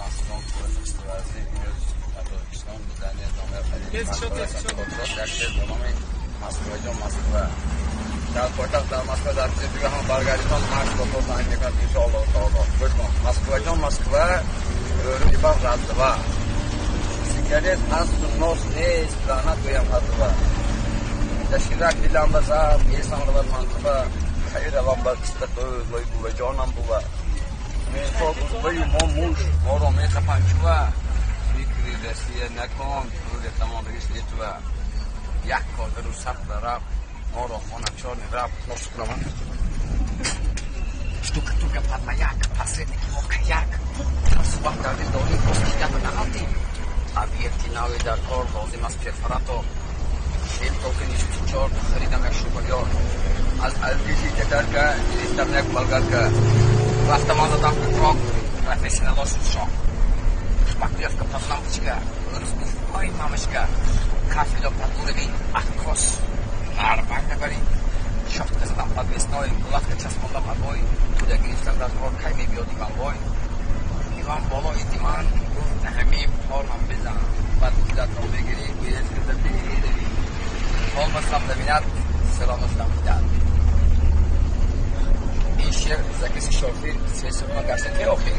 Маҳсулон кишоварзӣ имрӯз дар Тоҷикистон дизайнер номер як шеър бо номи Москваҷон Москва. Дар пойтахт, дар Москва, дар чизи ҳам баргардитон марш бо то занг мекунад, иншоаллоҳу таоло. Гӯш кун: Москваҷон, Москва, рӯи бах раздва, сигарет ҳасту нос нест, лаънат гӯям ҳаздва. Даширак дилам базад, есам равад мантуба, хайр равам бар чистатӯз, вой буваҷонам бува. Мехо гурбаю мо муш, моро мехапанд чува. Фикри Россия накун, рӯи тамом рис нетува. Як кодару сахт раб, моро хона чорни раб. Нос кунам. Штукатурка под маяк, посредники мо каяк. Субҳ дар дил дорӣ, боз китаба нағалтӣ. Объекти нави дар кор лозим аст перфоратор. Шел токени 64 харидам як шубаёр. Аз алгиши татарка гирифтам як болгарка. Рафтам он задам крок, профессионал шуд шок. Шпаклёвка под лампочка, рӯз гуфт: «Ой, мамочка». Кафело под уровень, откос нормально барӣ. Щётка задам подвесной, гладко часпондам обои. Пуля гирифтам дар кор, кай мебиёд Иван бой? Иван болои диван гуфт: «Ҳамин порам бизан, баъд пулатро мегирӣ, гӯяд кирда беравӣ». Ҳол басам набинад, всё шудам кидад. Ин шер закиси шофир, се сома гашта ке охир.